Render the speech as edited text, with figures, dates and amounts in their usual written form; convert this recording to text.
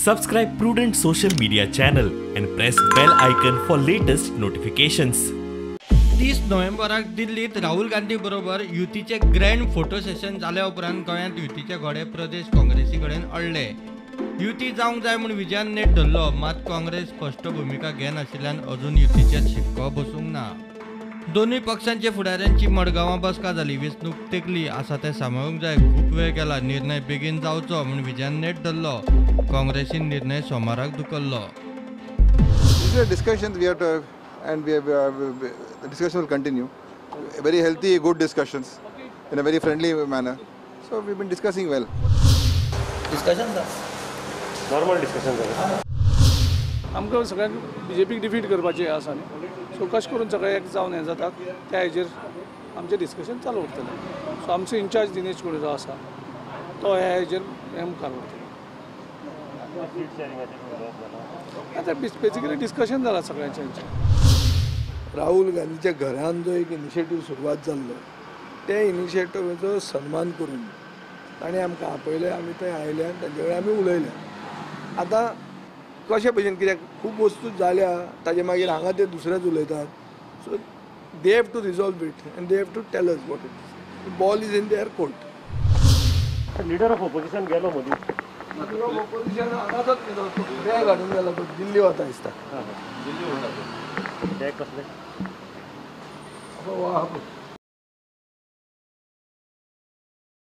Subscribe Prudent social media channel and press bell icon for latest notifications. 30 नोव्हेंबराक दिल्लीत राहुल गांधी बरोबर युतीचे ग्रँड फोटो सेशन जाल्या उपरांत गोंयांत युतीचे घोडे प्रदेश काँग्रेसी कडेन अडले. युती जावंक जाय म्हूण विजयान नेट धरलो, मात काँग्रेस स्पश्ट भुमिका घेनाशिल्ल्यान अजून युतीचेर शिक्को बसूंक ना. दोनूय पक्षांचे फुडाऱ्यांची मडगांवां बसका जाली. वेंचणूक तेंकली आसा तें सांबाळूंक जाय, खूब वेळ गेला, निर्णय बेगीन जावचो म्हूण विजयान नेट धरलो. काँग्रेसीन निर्णय सोमाराक धुकल्लो. Discussions we have to, and we have, the discussion will continue. Very healthy, good discussions in a very friendly manner. So we've been discussing well. Discussions are normal discussions. आमकां सगळ्यांक बीजेपीक डिफीट करपाचें आसा न्ही, सो कशें करून सगळे एक जावन हें जाता त्या हेजेर आमचें डिस्कशन चालू उरतलें. सो आमचो इन्चार्ज दिनेश गुंडूराव आसा तो ह्या हेजेर हें मुखार व्हरतलो. आतां बेसिकली डिस्कशन जालां सगळ्यांचें. राहुल गांधीच्या घरान जो एक इनिशिएटीव सुरवात जाल्लो त्या इनिशिएटिवाचो सन्मान करून ताणें आमकां आपयलें, आमी थंय आयले आनी तांचे कडेन आमी उलयले. आतां कशे भशेन कित्याक खूब वस्तू जाल्या ताजे मागीर हांगा ते दुसरेच उलयतात. So they have to resolve it and they have to tell us what it is. Ball is in their court. Leader of opposition गेलो मदीं. लिडर ऑफ ऑपोजिशन हांगाच गेलो, बॅग हाडून गेलो, तो दिल्ली वता दिसता. दिल्ली वता बॅग कसलें? वा.